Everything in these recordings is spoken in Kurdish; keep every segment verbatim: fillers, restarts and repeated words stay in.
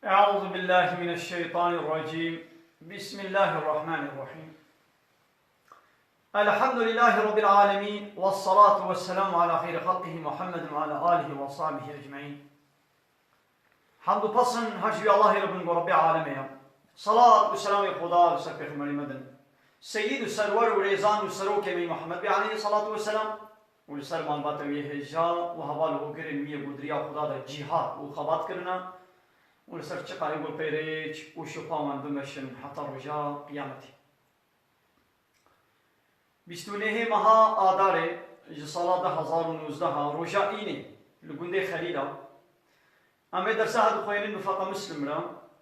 أعوذ بالله من الشيطان الرجيم. بسم الله الرحمن الرحيم. الحمد لله رب العالمين، والصلاة والسلام على خير خلقه محمد وعلى آله وصحبه أجمعين. Hamd û pesn her ji wî Allahê re bin ku Rebbê alemê ye. Salat û selamê Xuda li ser Pêxemberê me din. Seyîd û serwer û rêzan û serokê me Muhammed bê aleyhî selatu weselam û li ser malbata wî yê hêja û heval û hogirên wî yê ku di riya Xuda de cîhad û xebat kirine û li ser çiqayê ku pêrêç û şopa wan bimeşin heta roja qiyametê. Bîst û nehê meha Adarê ji sala du hezar û nozdeh, roja Înê, li gundê Xelîla, em ê dersa hev dixwînin bi feqa Muslim re,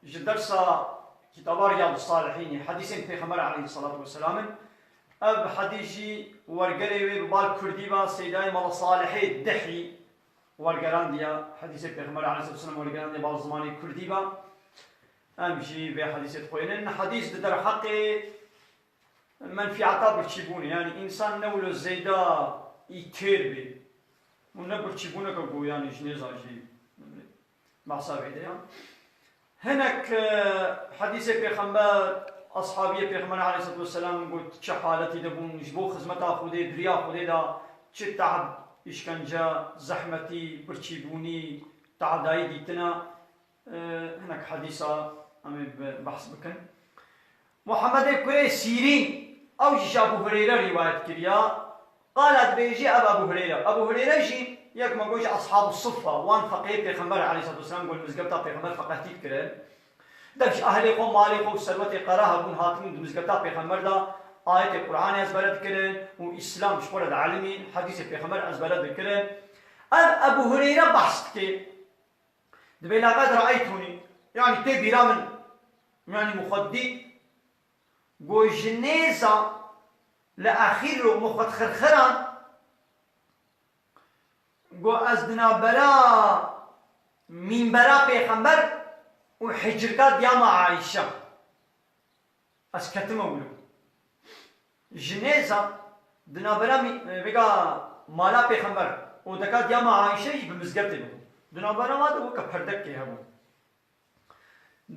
ji dersa kitaba Riyadus Salihînê, hedîsên Pêxember aleyhî selatu weselam in. Ev hedîs jî wergerê wê bi bal kurdî ve, Seydayê Mala Salihê Dihî wergerandiye, hedîsê Pêxember aleyhî selatu weselam wergerandiye bal zimanê kurdî ve. Em jî vê hedîsê dixwînin. Hedîs di derheqê menfiyata birçîbûnê, yanî însan ne wilo zêde îtêr bê û ne birçîbûneke ku yanî ji nêza jî behsa vê de ya. Hinek, e, hedîsê Pêxember, ashabiyê Pêxember aleyhisselatu vesselam got çi haletî de bûn, ji bo xizmeta Xwedê, di riya Xwedê de çi teab, îşkence, zehmetî, birçîbûnî, teadayî dîtine. E, hinek hedîsa em ê bi-, behs bikin. Muhammedê kurê Sîrîn, ew jî ji Ebû Hureyre rîwayet kiriya. Qala dibêjî ev Ebû Hureyre. Ebû Hureyre jî yek me got ji Ashabû Suffa, wan feqehê Pêxember aleyhisselatu vesselam got li mizgefta Pêxember feqehtî dikirin. Dev ji ehlê xwe, malê xwe û serwetê qera hebûn, hatibûn di mizgefta Pêxember de ayetê Qur'anê ezbere dikirin û Îslam ji xwe re dielîmîn, hedîsê Pêxember ezbere dikirin. Ev Ebû Hureyre behs dike. Dibê laqad re'eytûnî, yanî tê bîra min, yanî min xwe dît, got ji nêza li exîr ro min xwe dixirxiran, got ez di navbera mînbera Pêxember û hicirka diya me Ayşe. Ez ketime wilo. Ji nêza di navbera mî-, vêga mala Pêxember û deka diya me Ayşe jî bi mizgefê bû. Di navbera wan de weke perdekê hebû.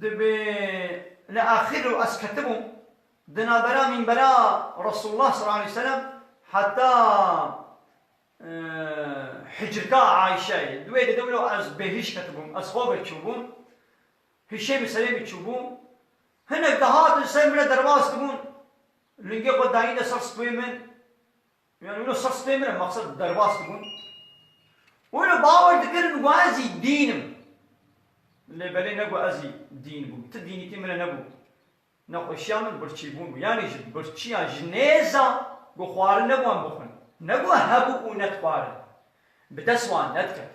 Dibê li axir û ez ketibûm di navbera mînbera Resulullah sallallahu aleyhi ve sellem heta, e, hicirka Ayşeyê. Di wê de wilo ez bêhiş ketibûm, ez xwe ve çûbûm. Hişê min serê min çûbû. Hinek dihatin ser min re derbas dibûn. Lingê xwe dayîne ser stûyê min. Yani wilo ser stûyê min re maqsed derbas dibûn. Wilo bawer dikirin ku ez jî dîn im. Lê belê ne ku ez jî dîn bûm. Ti dînîtî min re nebû. Nexweşiya min birçîbûn bû. Yani ji birçiya, ji nêza ku xwarin nebû em bixwin. Ne ku hebû û nedixwarin. Bi dest wan nediket.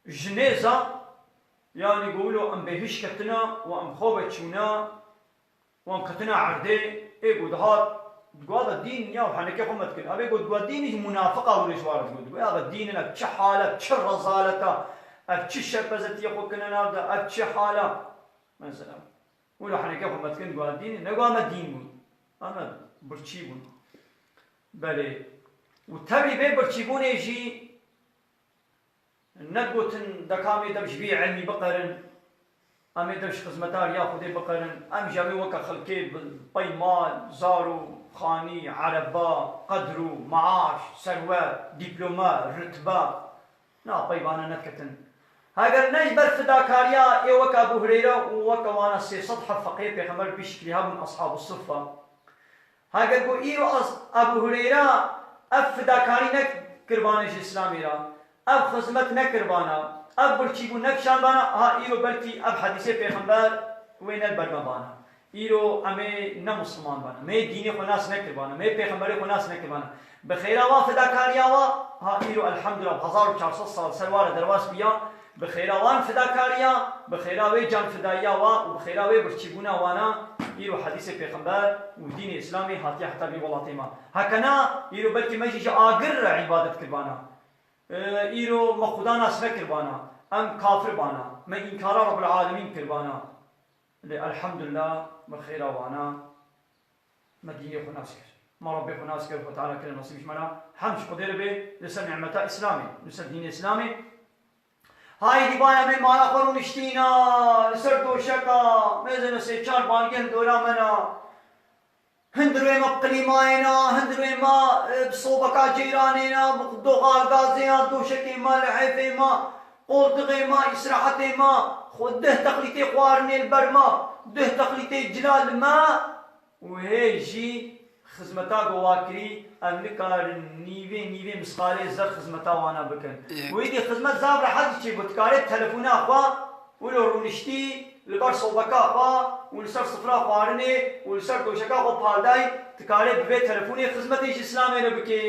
Ji nêza, yanî ku wilo em bêhiş ketine û em xwe veçûne û em ketine erdê, ê ku dihat, digot, "Ava dîn ya, henekê xwe me dikin." Ev ê ku digot, "Dîn jî munafiqa wilo ji wan re digot." Digot, "Ava dîn in, ev çi hal e, çi rezaleta, ev çi şerpezetiyê xwe kine nav de, ev çi hal e?" Mesela. Wilo henekê xwe me dikin, got, "Dîn in." Ne got, "Me dîn bûn." Em birçî bûn. Belê. Û tevî vê birçîbûnê jî ne gotin deka em ê dev ji vî ilmî biqerin, em ê dev ji xizmeta riya Xwedê biqerin, em jî em ê weke xelkê bi pey mal, zar û xanî, ereba, qedr û maaş, serwet, dîplome, ritbe, na pey vana nediketin. Heger ne ji ber fidakariya ê weke Ebû Hureyre û weke wana sê sed heb feqehê Pêxember bi vî şiklî hebûn, Ashabû Suffa. Heger ku îro ez, Ebû Hureyra ev fidakarî nekirbane ji Îslamê re, ev xizmet nekirbana, ev birçîbûn nekişandana, ha îro belkî ev hedîsê Pêxember wê ne li ber me bana. Îro em ê ne Misliman bana, me yê dînê xwe nas nekiribana, me yê Pêxemberê xwe nas nekiribana. Bi xêra wan fidakariya wa, ha îro elhamdulillah bi hezar û çar sed sal ser wa re derbas bûya, bi xêra wan fidakariya, bi xêra wê canfidayiya wa û bi xêra wê birçîbûna wana, îro hedîsê Pêxember û dînê Îslamê hatiye heta vî welatê me. Heke na, îro belkî me jî ji agir re îbadet kiribana. Îro me Xuda nas nekiribana, em kafir bana, me înkara Rebbil Alemîn kiribana. Lê elhamdulillah, me xêra wana, me dînê xwe nas kir. Me Rebbê xwe nas kir, Xwe Teala kire nesîb ji me re. Hemd ji Xwedê re bê, li ser nîmeta Îslamê, li ser dînê Îslamê. Haydî baya me mala xwe rûniştîna, li ser doşeka, mêzin û sê çar balgeh li dora me ne. Hundirê me bi qilîmayê ne, hundirê me, e, bi sobeka ceyranê ne, bi doxa gazê ya, doşekê me, lihêfê me, qoltixê me, îsrehetê me, xwe deh texlîtê xwarinê li ber me, deh texlîtê cila li me. Û hê jî xizmeta ku wa kirî, em nikarin nîvê nîvê misqalê zer xizmeta wana bikin. Yek. Û êdî xizmet zaf rehet diçê, ku dikarê telefona xwe wilo rûniştî li ber sobeka xwe û li ser sifra xwarinê û li ser doşeka xwe paldayî, dikarê bi vê telefonê xizmetê ji Îslamê re bike.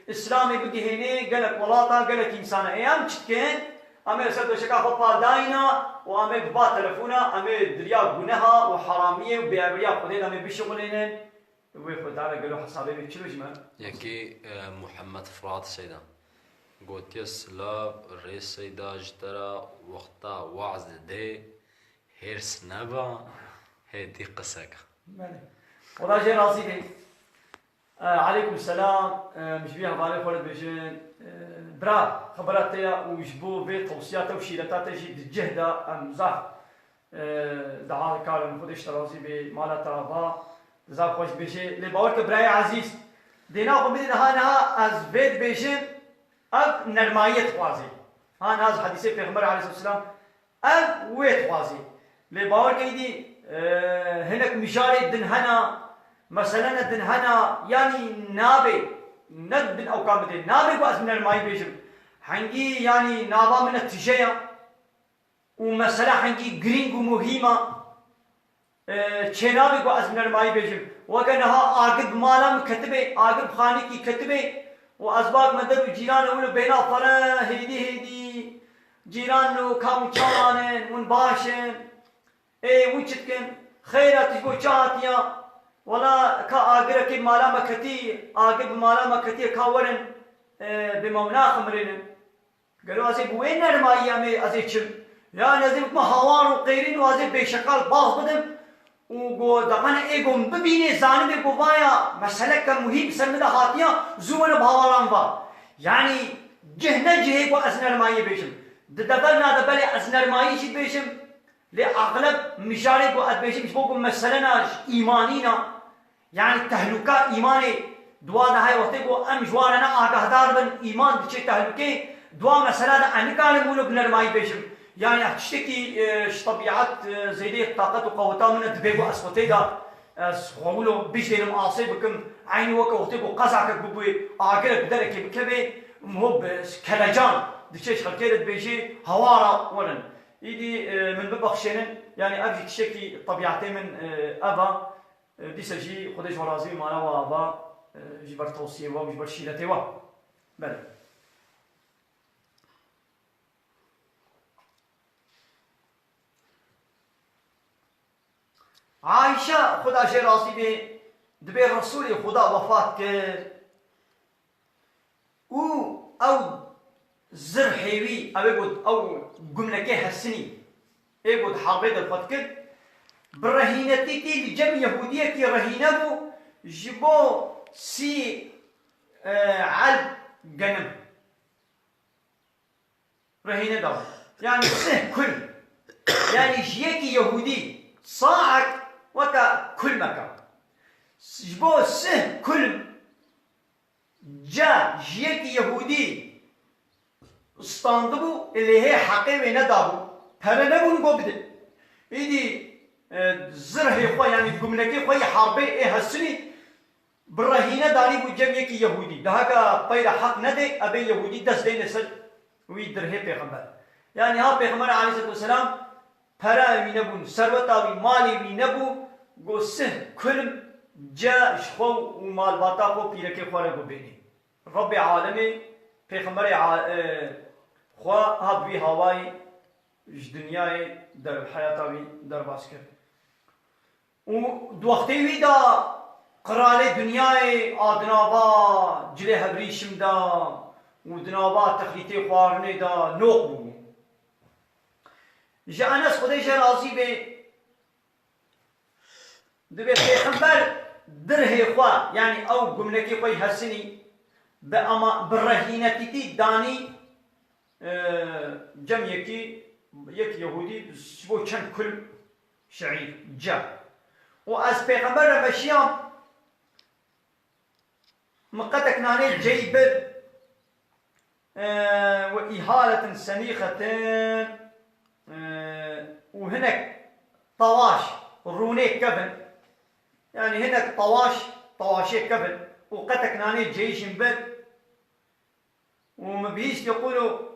Îslamê bigihênê gelek welata, gelek însana. Ê em çi dikin? Em ê li ser doşeka xwe pal dayîna û em ê bi ba telefona, em ê di riya guneha û heramiyê û bêevriya Xwedê de em ê bişixulênin. Wê Xwedê Teala gelo hesabê wê çilo ji me? Yekî, e, Muhammed Fırat Seyda. Gotiye, silav, rê Seyda ji te re wexta waz didê, hêrs neba, hêdî qiseka. Belê. Xweda jê razî be. E, aleykum selam. E, min ji vî hevalê xwe re dibêjin, e, bira, xebera te ya û ji bo vê tewsiya te û şîreta te jî di cih de em zaf, e, dua karin. Xwedê ji te razî bê, mala te ava, zaf xweş dibêjê. Lê bawer ke birayê ezîz, dêna xwe bidin, ha niha ez vê dibêjim, ev nermayiyê dixwazê. Ha niha ez hedîsê Pêxember aleyhisselam Ev wê dixwazî. Lê bawer ke îdî, e, hinek mijarê din hena, meselene din hena, yanî nabê, ne bin ewkan bidê, nabê ku ez bi nermayî bêjim. Hengî, yanî nava min ne tije ya û mesele hengî girîng û muhîm a. E, çênabê ku ez bi nermayî bêjim. Weke niha agir bi mala min ketibê, agir bi xanîkî ketibê û ez bak me der û cîranê wilo bêna fere hêdî hêdî. Cîran û kam û çawan in, hûn baş in? Ê, hûn çi dikin? Xeyr e, tu ji bo çi hatiya? Wela ka agirekê mala me ketî, agir bi mala me ketiye, ka werin, e, bê me naximirînin. Gelo ez ê bi wê nermayî em ê ez ê çim? Yan ez ê bikime hawar û qêrîn û ez ê bêşekal bax bidim û go deqene ê go min bibînê, zanibê go vaya meseleke muhîm ser min de hatiya, zû were bi hawaran va. Yanî cih ne cihê ku ez nermayî bêjim. Di deverna de belê ez nermayî jî dibêjim, lê exleb mijarê ku ez dibêjim ji bo ku meselena ji îmanî ne, Yanî tehlûka îmanê dua de heye, wextê ku em ji wan re ne agahdar bin, îman diçe tehlûkê, dua mesela de ez nikarim wilo bi nermayî bêjim. Yanî ev tiştekî, e, ji tebîet, e, zêdeyê taqet û qeweta min e, dibê ku ez xwe tê de, ez xwe wilo bijêrim, asê bikim, eynî weke wextê ku qezakek bibûyê, agirek bi derekê bikevê, ho bi kelecan diçe ji xelkê re dibêjê, hawara werin. Îdî, e, min bibexşênin, yanî ev jî tiştekî tebîetê min, e, ev a. E, dîsa jî Xwedê ji we razî bî, mala we ava, e, ji ber tewsiyê we û ji ber şîretê we. Belê. Ayşe, Xweda jê razî bê, dibê Resûlê Xweda wefat kir. Û ew zirhê wî, ew ê got, ew gumnekê Hesinî, ê got herbê de xwe dikir, bi rehînetî tî li cem Yehûdiyekî rehîne bû, ji bo sî, e, elb genim rehîne dabû. Yani sih kul. Yani ji yekî Yehûdî saek weke kulmeke. Ji bo sih kulm Ca ji yekî Yehûdî standibû, lê hê heqê wê nedabû. Pere nebûn ku bide. Îdî, e, zirhê xwe, yanî gumnekê xwe yê herbê ê Hesinî bi rehîne danîbû cem yekî Yehûdî. Dihaka peyra heq nedê, ebê Yehûdî dest deyne ser wî dirhê pêxember. Yanî ha pêxember aleyhisselatu vesselam Pere wî nebûn, serweta wî, malê wî nebû, got sih kulm ce ji xwe û malbata xwe, pîrekê xwe re bibênê. Rebbê alemê, pêxemberê a-, e, xwe ha bi wî hawayî ji dinyayê der, heyata wî derbas kir. Û di wextê wî de qiralê dinyayê a di nava cilê hevrîşim de û di nava texlîtê xwarinê de noq bû. Ji Enes, Xwedê jê razî bê, dibê Pêxember dirhê xwe, yanî ew gumnekê xwe yê Hesinî bi ema-, bi rehînetîtî danî, e, cem yekî, yek Yehûdî ji bo çend kulm şeîr, ca. Û ez Pêxember re meşiyam, min qetek nanê ceyî bir, e, we îhaletin senîxetin, e, û hinek tawaş rûnê kevin, yanî hinek tawaş, tawaşê kevin û qetek nanê ceyî jîn bir û min bihîst yekûlo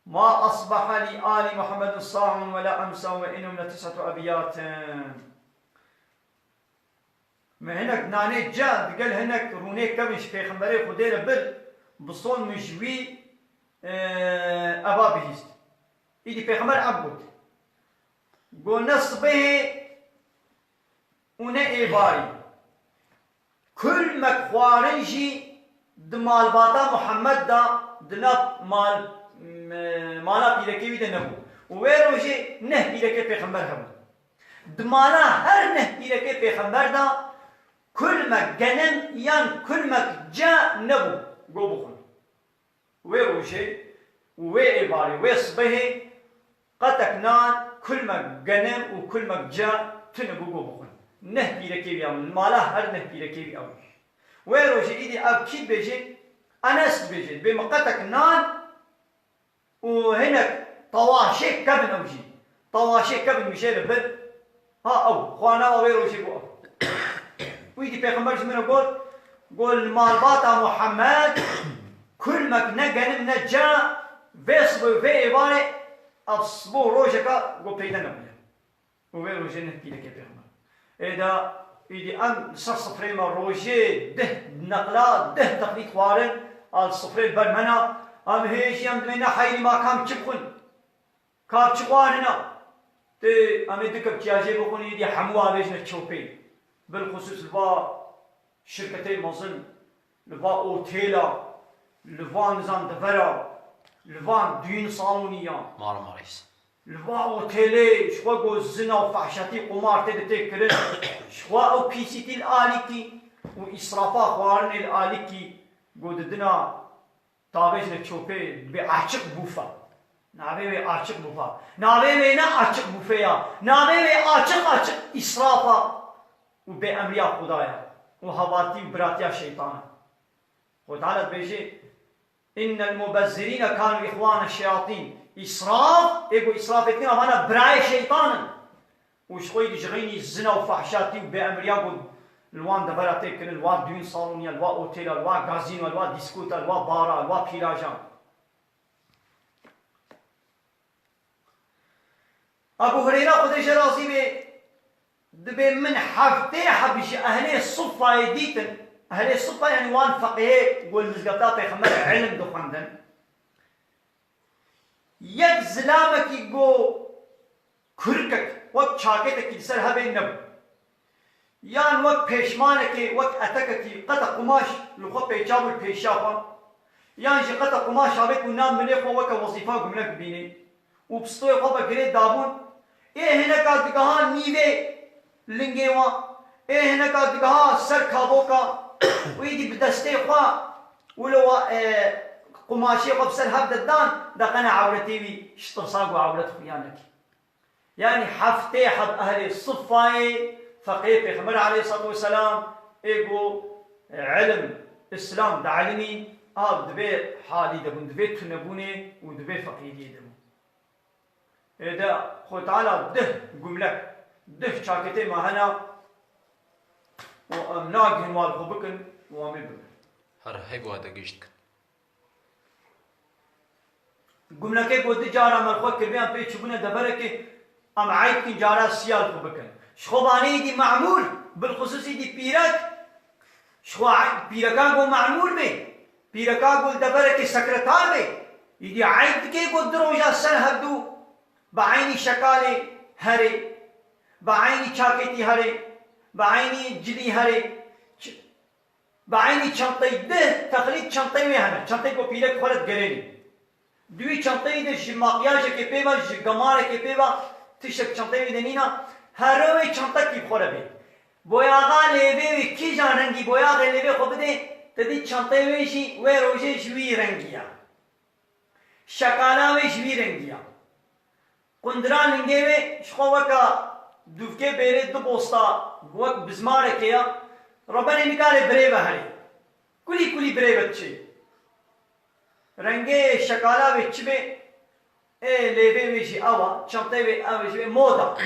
ma asbaha li ali Muhammedin sa'un ve la emsa ve innehum le tis'atu ebyatin. Me hinek nanê ca digel hinek rûnê kevin ji Pêxemberê Xwedê re bir, bi son min ji wî, e, eva bihîst. Îdî Pêxember ev got. Got ne sibehê û ne êvarî. Kulmek xwarin jî di malbata Muhammed de, di nav mal, m-, mala pîrekê wî de nebû. Û wê rojê neh pîrekê Pêxember hebû. Di mala her neh pîrekê Pêxember de kulmek genim yan kulmek ca nebû, go bixwin. Wê rojê û wê êvarê, wê sibehê qetek nan, kulmek genim û kulmek ca tune bû, go bixwin. Neh pîrekê wî ew in, li mala her neh pîrekê wî ew in. Wê rojê îdî ev kî dibêje? Enes dibêje, dibê min qetek nan û hinek tawaşê kevin ew jî. Tawaşê kevin min jê re bir. Ha ew, xwarina we wê rojê bû ew. Wî dî Pêxember ji min re got, got, li malbata Muhammed kulmek ne genim ne ca, vê sibê vê êvarê, ev sibo rojeka got peyde nebûye. Û wê rojê neh pîrekê Pêxember. Êda, îdî em li ser sifrê me rojê deh neqla, deh teqlîd xwarin, al sifrê li ber me na, em hê jî em dibê ne heyrî ma kam çi bixwin. Ka çi xwarina? Tê, em ê du kepçiya jê bixwin, îdî hemû avêjine çopê. Bilxusûs li va şirketê mezin, li va otêla, li va nizam devera, li va düğün salonî ya. Marmaris. Li va otêlê, ji xwe ku zina û fehşatî, qumar tê de tê kirin, ji xwe ew pîsîtî li alîkî û îsrafa xwarinê li alîkî, ku didina tavêjine çopê, dibê açiq bufe. Navê wê açiq bufe. Navê wê ne açiq bufe ya. Navê wê açiq açiq îsraf a û bêemriya Xuda ya. Û hevatî û biratiya şeytan e. Xwe Teala dibêje, "Innel mubezzirîne kanu îxwane şeyatîn." Îsraf, ê ku îsrafê dikin, evana birayê şeytan in. Û ji xwe yî dijixînî zina û fehşatî û bêemriya ku li wan devera tê kirin, li wan düğün salonî ya, li wan otêla, li wan gazîno, li wan dîskota, li wan bara, li wan pîlajan. Ebu Hureyra, Xwedê jê razî be, dibê min heftê heb ji ehlê Suffayê dîtin. Ehlê Suffa, yanî wan feqihê ku li mizgefta Pêxember ilim dixwendin. Yek zilamekî ku kurkek wek çakêtekî li ser hebê nebû. Yan wek pêşmanekê, wek etekekî qete qumaş li xwe pêça bû li pêşiya xwe, yan jî qete qumaş avêt û nav milê xwe weke wezîfa gumlek bibînê û pistoyê xwe ve girê dabûn, ê hineka digiha nîvê lingê wan, ê hineka digiha ser kaboka û êdî bi destê xwe wilo wa, e, qumaşê xwe bi ser hev de dan, deqene ewretê wî, ji tirsa ku ewret xuya nekî. Yanî heftê heb ehlê Suffayê feqê Pêxember aleyhissalatu vesselam ê ku ilim, Îslam diilimîn, av di vê halî de bûn, di vê tunebûnê û di vê feqîriyê de bûn. Êde Xwe Teala dih gumlek, dih çaketê me hene û em nagihin wa li xwe bikin û em ê bibin. Her heyv wa de gişt kin. Gumlekê ku du cara me xwe kiribe, em pê çûbûne deverekê, em eyd kin cara siya li xwe bikin. Ji xwe vanê êdî memûr, bilxusûs êdî pîrek, ji xwe pîreka ku memûr bê, pîreka ku li deverekê sekretar bê, êdî eyd dike ku du roja ser hevdû bi eynî şekalê herê, bi eynî çakêtî herê, bi eynî cilî herê. Ç-, Bi eynî çenteyî dih teqlîd çenteyê wê hene. Çenteyê ku pîrek xwe re digerênî. Di wî çenteyî de ji makyajekê pê ve, ji gemarekê pê ve tiştek çenteyê wê de nîna. Here wê çentekî bi xwe re bê. Boyaxa lêvê wê, kîjan rengî boyaxê lêvê xwe bidê, te dî çenteyê wê jî wê rojê ji wî rengî ya. Şekala wê ji wî rengî ya. Qundira lingê wê ji xwe weka dûvkê bêrê du bosta, wek bizmarekê ya. Rebenê nikare birê ve herê. Kulî kulî birê ve diçê. Rengê şekala wê çi bê? Ê, lêvê wê jî ew a, çanteyê wê ew jî wê moda.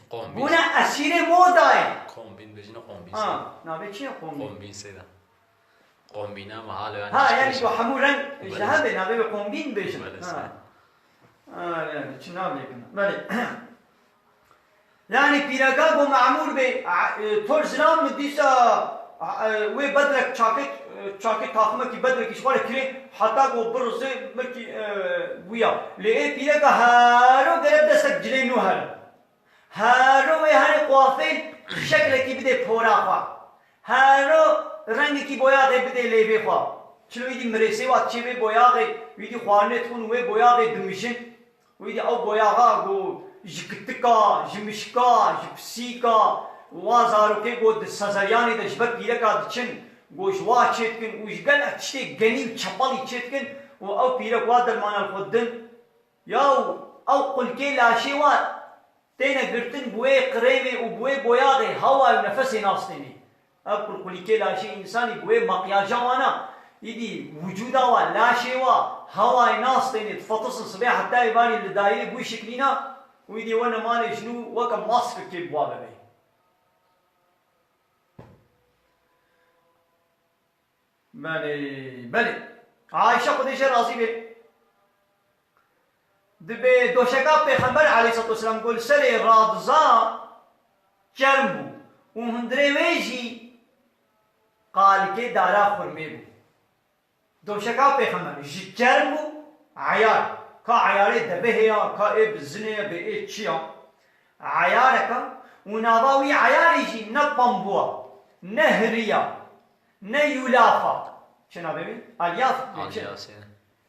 Kombîn. Bûne esîrê modayê. Kombîn bêjine kombîn. Ha, navê çi ye kombîn? Kombîn seyda. Kombîne mahal yani. Ha, yani ku hemû reng ji hev bê, navê wê kombîn bêjin. Belê, ha. Ha, yani çi navê bûne. Belê. Yani pîreka ku memûr bê, a, e, tor zilam mi dîsa, a, e, wê bedrek çakê, e, çakê taximekî bedrekî ji xwe re kirê, heta ku birizê belkî, e, wîya. Lê ê pîreka hero gerek destek cilê nû here. Hero wê herê quafê şeklekî bidê pora xwe. Hero rengekî boyaxê bidê lêvê xwe. Çilo wî dî mirêsê wa çê vê boyaxê, wî dî xwarinê dixwin wê boyaxê dimijin. Wî dî ew boyaxa ku ji kitika, ji mişka, ji pisîka, wa zarokê ku di sezeryanê de ji ber pîreka diçin, ku ji wa çêdikin û ji gelek tiştê genî û çepalî çêdikin û ew pîrek wa dermana li xwe didin. Yaw, ew qulkê laşê wa têne girtin bi wê qirêmê û bi wê boyaxê hewa û nefesê nastênê. Ev qulqulîkê laşê însanî bi wê makyaja wana, îdî wicûda wa, laşê wa, hewayê nastênê, difetisin sibê heta êvarî li dayîrê bi wî şiklîna û îdî wene malê ji nû weke maskekê bi wa bibê. Belê, belê. Ayşe Xwedê jê razî be. Dibê doşeka Pêxember aleyhissalatu vesselam ku li serê radiza çerm bû û hundirê wê jî qalikê dara xurmê bû. Doşeka Pêxember ji çerm bû, eyar. Ka eyarê devehê ya, ka ê bizinê ya, bê ê çi ya. Eyareke û nava wî eyarê jî ne pambû ya, ne hirî ya, ne yûlafa. Çi navê wî? Alyaf. Alyaf, e.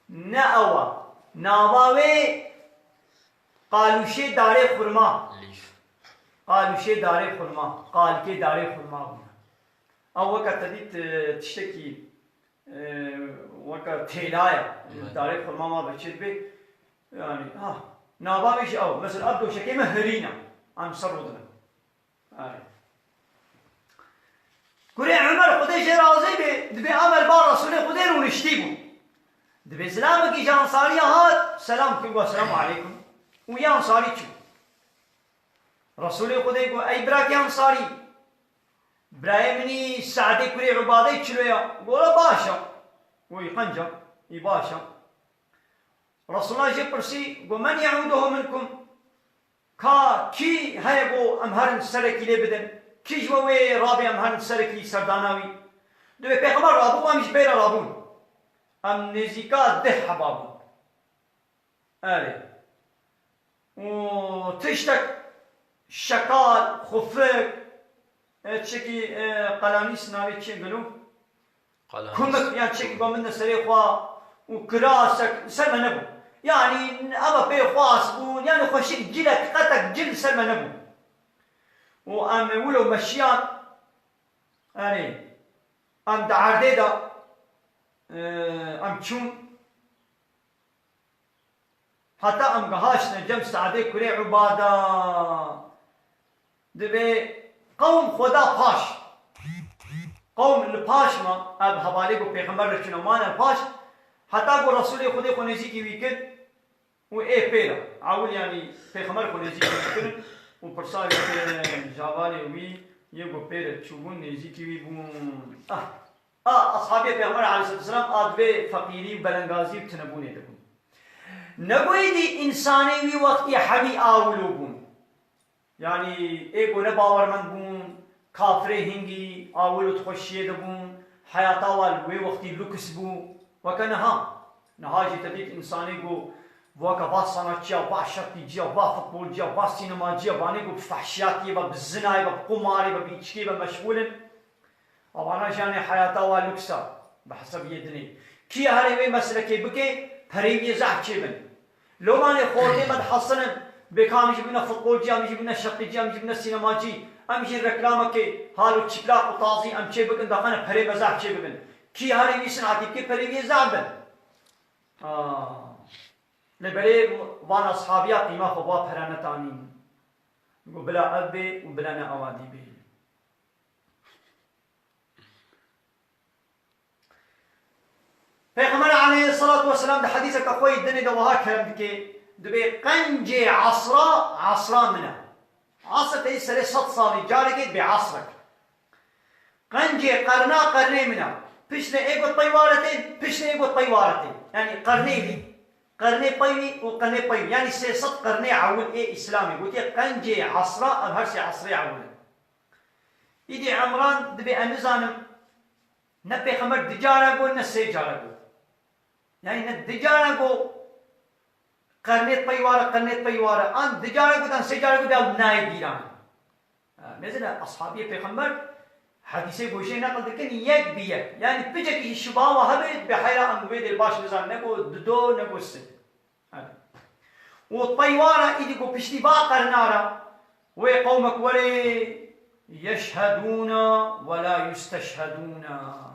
Ne ew a. Nava wê qalûşê darê xurma. Lîf. Qalûşê darê xurma. Qalikê darê xurma bûne. Ew weke te dît, e, tiştekî, e, weke têla ye. Evet. Darê xurma ma ve çêdibe. Yani, ha. Nava wê jî ew. Mesela, ev doşekê me hirîn e. Em ser rûdine. Erê. Kurê Umer Xwedê jê razî be, dibê Umer ba Resûlê Xwedê rûniştî bû. Dibê zilamekî ji Ensariya hat, selam kir, got, "Selamu aleykum." Û ya Ensarî çû. Resûlê Xwedê got, "Ey birakê Ensarî, birayê min î Se'dê kurê Ubadê çilo ya?" Got, "Baş e." Got, "Î qenc e, î baş e." Resulullah jê pirsî, got, "Men ye'uduhu minkum?" Ka kî heye ku em herin serekî lê bidin? Kî ji we wê rabê em herin serekî serdana wî? Dibê Pêxember rabû, em ji bê re rabûn. Em nêzîka deh heba bûn. Erê. Û tiştek şekal, xufik, e, çekî, e, qalanîs navê çi ye gelo? Qalanîs. Kumik, yan çekî ku min de serê xwe û kirasek ser me nebû. Yanî eva pê xwas bûn, yanî xweşik cilek, qetek cil ser me nebû. Û em wilo meşiyan, yanî em di erdê de, e, em çûn. Heta em gihaştine cem Se'dê kurê Ubada. Dibê qewm xwe da paş. Qewm li paş ma, ev hevalê ku Pêxember re çûne mane paş. Heta ku Resûlê Xwedê xwe nêzîkî wî kir û ê pê re. Ewil yanî Pêxember xwe nêzîkî wî kirin û pirsa wî kirin ji hevalê wî yê ku pê re çûbûn nêzîkî wî bûn. Ah. A, ashabê Pêxember aleyhisselatu vesselam a di vê feqîrî û belengazî û tinebûnê de bûn. Neboyî dî însanê wî wextî hemî awilo bûn. Yanî ê ku ne bawermend bûn, kafirê hingî awilo di xweşiyê de bûn, heyata wan wê wextî luks bû. Weke niha. Niha jî te dît însanê ku weke va sanatçiya, va şertîciya, va futbolciya, va sînemaciya, vanê ku bi fehşiyatiyê ve, bi zinayê ve, bi qumarê ve, bi îçkê ve meşxûl in. Avana jiyanê heyata wa luksa, bi hesabiyê dinê. Kî herê wê meslekê bike, perê wî zehf çêbin. Lomanê xortê me dihesinin, bê ka em jî bibine futbolcî, em jî bibine şeqîcî, em jî bibine sînemacî, em jî reklamekê hal û çiplak û tazî em çê bikin, daxane perê me zehf çêbibin. Kî herê wî sinetî bike, perê wî zehf bin. Aa. Lê belê van ashabiya qîma xwe ba pere netanîn. Got, "Bila ev bê û bila ne awadî bê." Pêxember aleyhisselatu vesselam di hedîseke xwe yî dinê de wiha kerem dike, dibê, "Qencê esra, esra min e." Esr tey serê sed salî carekê dibê esrek. Qencê qerna qernê min e. Piştê ê got pey ware tên, piştê ê got pey ware tên. Yanî qernê wî, qernê pey wî û qernê pey wî. Yanî sê sed qernê ewil ê Îslamê. Gotiye qencê esra, ev her sê esrê ewil in. Îdî Emran dibê, em nizanim, ne pêxember di cara got, ne sê cara got. Yanî ne di cara got, qernê pey ware, qernê pey ware. An di cara got, an sê cara got, ew nayê bîran. Mezina ashabiyê pêxember hedîsê ku jê neqil dikin yek bi yek. Yanî picekî şibawa hebe bi heyra em wê dê baş nizan, ne ku dido, ne ku si. Û peywara îdî ku piştî va qernara wê qewmek werê yeşhedûna we la yusteşhedûna.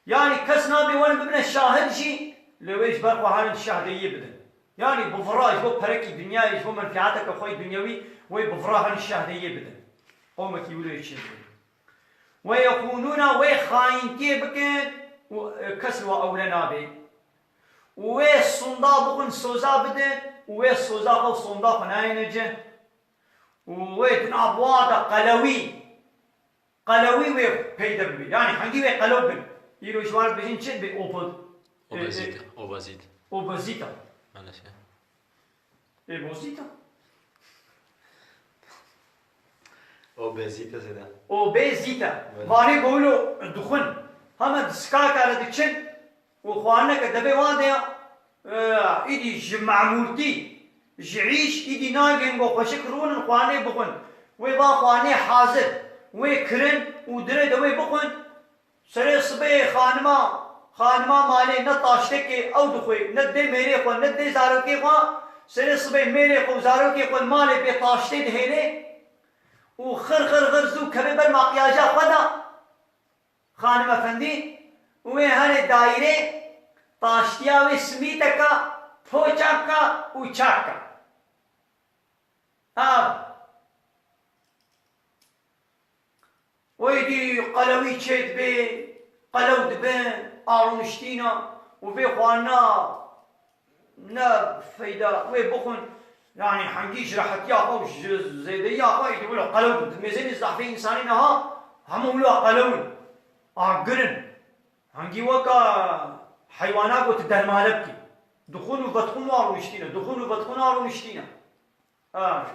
Yanî kes nabe werin bibine şahid jî, lê wê ji ber xwe herin şahdeyiyê bidin. Yanî bi vira ji bo perekî dinyayê, ji bo menfiateke xwe yê dinyewî, wê bi vira herin şahdeyiyê bidin. Qewmekî wilo yê çêbû. Ve yexûnûna, wê xayîntiyê bikin û, e, kes li we ewre nabe. Û wê sonda bixwin, soza bidin û wê soza xwe û sonda xwe nayêne cih. Û wê di nav wa de qelewî, qelewî wê peyde bibe. Yanî hengî wê qelew bin. Îro ji wan re dibêjin çi? Bê obo-, e, e, Obezite, obezite. Obezite. Maalesef. Ê bozîta. Obezite zêde. Obezite. Belê. Vanê gowilo dixwin. Heme di sikaka re diçin û xwarineke debê wan de ya, e, îdî ji memûrtî, ji îş, îdî nagên go xweşik rûnin xwarinê bixwin. Wê va xwarinê hazir. Wê kirin û dirê de wê bixwin. Serê sibê xanima, xanima malê ne taştekê ew dixwê, ne dê mêrê xwe, ne dê zarokê xwe, serê sibê mêrê xwe û zarokê xwe malê bê taştê dihêlê û xir xir xir zû kevê ber makyaja xwe de, xanim efendî, û wê herê dayîrê taştiya wê simîteka, poçaka û çaka. Ev. Êdî qelewî çêdibê, qelew dibe, a rûniştîna û vê xwarina ne feyda, wê bixwin, yanî hengî ji rehetiya xwe û ji zêdeyiya xwe, êdî wilo qelew di mêzênê zehfê însanê niha hemû wilo qelew in, agir in. Hengî weka heywana got dermale bikî. Dixwin û vedixwin a rûniştîne, dixwin û vedixwin a rûniştîne. Ha.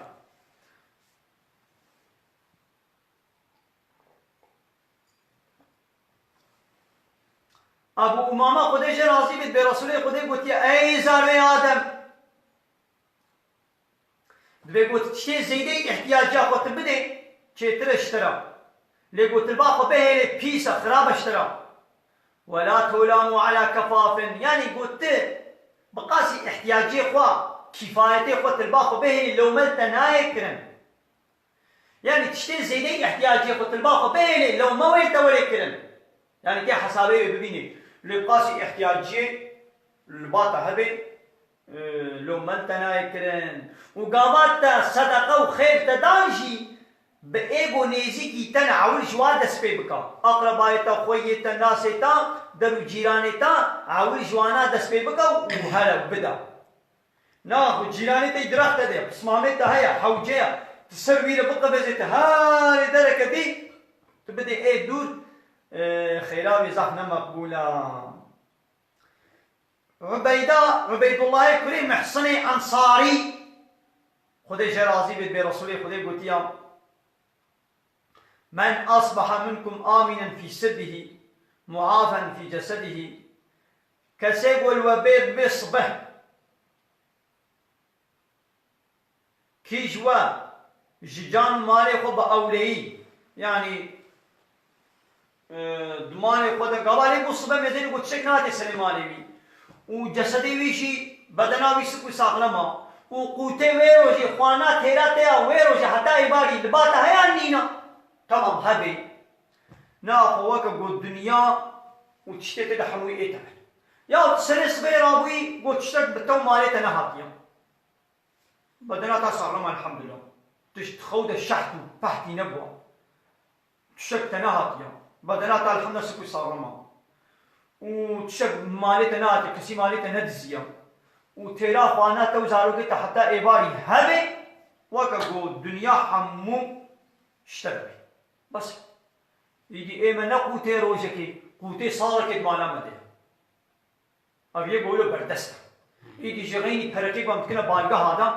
Abu Umama, Xwedê jê razî bê, dibê Resûlê Xwedê gotiye, ey zarê Adem, dibê got, tiştê zêdeyî îhtiyaciya xwe tu bidê, çêtir e ji te re. Lê got, tu li ba xwe bihêlê, pîs e, xirab e ji te re. Wela tolamu ala kefafin, yanî got, tu bi qasî îhtiyacê xwe, kîfayetê xwe tu li ba xwe bihêlî, lewme li te nayê kirin. Yanî tiştê zêdeyî îhtiyacê xwe tu li ba xwe bihêlê, lewme wê li te were kirin. Yanî tê hesabê wê bibînî. Lê bi qasî îhtiyaciyê li ba te hebe, e, lewme li te nayê kirin. Û gava te sedeqe û xêr te dan jî, bi ê ku nêzîkî te ne ewil ji wa dest pê bike. Aqrebayê te, xweyê te, nasê te, der û cîranê te, ewil ji wana dest pê bike û here bide. Na, xwe cîranê te yî direxte de, pismamê te heye, hewce ye, tu ser wî re biqevezê, tu herê dereke dî, tu bidê ê dûr, e, xêra wê zaf ne meqbûl e. Ubeyda, Ubeydullahê kurê Mihsinê Ensarî, Xwedê jê razî bê, dibê Resûlê Xwedê gotiya, "Men asbaha minkum aminen fî sirbihi, muafen fî cesedihî." Kesê ku li we bê, bê sibeh, kî ji we ji can û malê xwe bi ewleyî, yanî, e, di malê xwe de gava lê bû sibe mêzênê ku tiştek nate serê malê wî û cesedê wî jî, bedena wî sik û saxlem a û qûtê wê rojê, xwarina têra te ya wê rojê heta êvarî li ba te heye an nîna? Temam, hebê. Naxwe weke got dinya û tiştê tê de hemûyî ê tevî. Ya serê sibê rabûyî got tiştek bi te û malê te nehatiye. Bedena te saxlem e, elhamdulillah. Tişt xew de şeht û pehtî nebû. Tiştek te nehatiye. Bedena te elhamdulillah sik û saxlem e. Û tiştek malê te nehatiye, kesî malê te nediziye. Û têra xwarina te û zarokê te heta êvarî hebe, weke ku dinya hemû ji te dibe. Bes. Îdî ê me ne qûtê rojekê, qûtê salekê di mala me de ye. Ev yek wilo berdest e. Îdî ji xeynî perekê ku em dikine balgeha de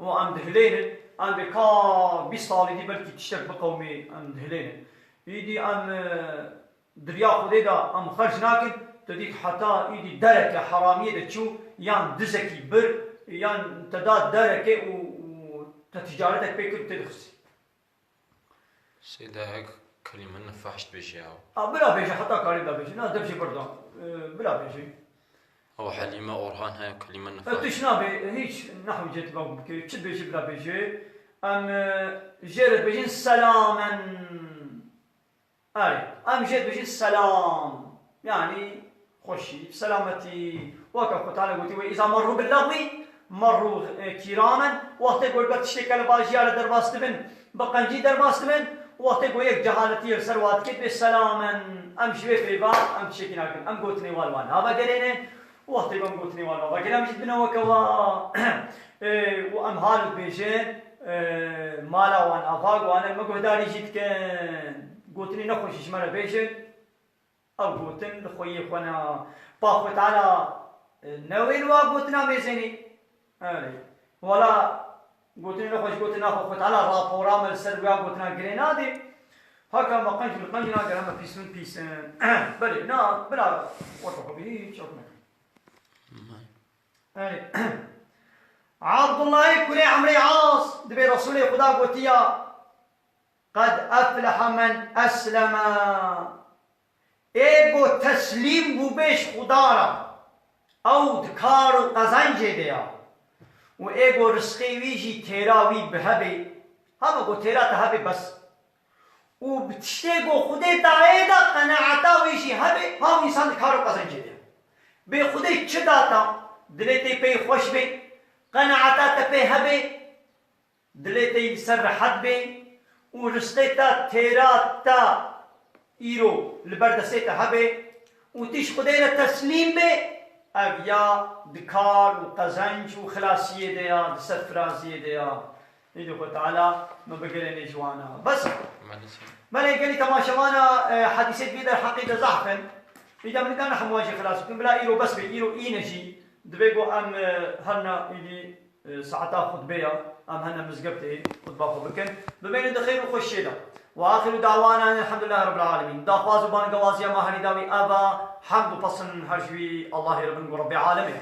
û em dihilênin, em bê ka bîst salî dî belkî tiştek biqewimê, em dihilênin. Îdî em, e, di riya Xwedê de em xerc nakin, tu dît heta îdî dereke heramiyê de çû, yan dizekî bir, yan te da dereke û, û te ticaretek pê kir û tê dixistî. Seyda hek kelîme nifahş dibêje ya. A, bila bêje, heta karî bila bêje. Na, dev jê birda. E, bila bêje. Ew Helîme Orhan heye kelîme E, nifahş. Tiş nabê, hiç nehwî cê tiba bike. Çi dibêje bila bêje? Em, e, jê re dibêjin selamen. Erê, em jê dibêjin selam. Yanî, xweşî, selametî. Weke Xwe Teala gotî, "Ve îza merrû bil lagwî, merrû, e, kîramen." Wextê ku li ber tiştê kelebajî ya li derbas dibin, bi qencî derbas dibin, wextê ku yek cehaletî li ser wan dike, dibê selamen. Em ji vê peyva, em tiştekî nakin. Em gotinê wan wan navegerênin. Wextê ku em gotinê wan navegerin, em jî dibine weke wan. E, û em hal dibêjin, e, mala wan ava, wan me guhdarî jî dikin. Gotinê nexweşî ji me re bêjin. Ew gotin li xweyê xwe ne. Pa Xwe Teala, e, ne wê li wa gotina mêzênê. Erê. Wala gotinê nexweş gotin naxwe Xwe Teala rapora me li ser wê gotina girê nade. Haka me qenc min qenc nagere me pîs min pîs in. Belê, na, bila, weke xwe bî, hiç ew neke. Erê. Abdullahê kurê Emrê As dibê Resûlê Xuda gotiya, "Qed efleha men esleme." Ê ku teslîm bû bê ji Xuda re, ew di kar û qezencê de ya. Û ê ku rizqê wî jî têra wî bi hebê, hema ku têra te hebê bes. Û bi tiştê ku Xwedê dayê de qenaeta wî jî hebê, ha wî însan di kar û qezencê de ya. Bê Xwedê çi da te, dilê te pê xweş bê, qenaeta te pê hebê, dilê te li ser rehet bê û rizqê te têra te îro li ber destê te hebe û tî ji Xwedê re teslîm bê, ev ya di kar û qezenc û xilasiyê de ya, di serfiraziyê de ya. Îdî Xwe Teala me bigirêne ji wana. Bes. Maalesef. Belê gelî temaşevana, e, hedîsê di vî derheqê de zehf in. Îdî em nikarin hemû wan jî xilas bikin. Bila îro bes bê, îro îne jî. Divê ku em, e, herna îdî E, saeta xutbê ya, em hene mizgeftê xutba xwe bikin. Bimînin di xêr û xweşiyê de. Ve axiru da'wana elhamdulillahi rabbil alemin. Daxwaz û bangewaziya me herî dawî ev e, hemd û pesn her ji wî Allahê re bin ku Rebbê alemê.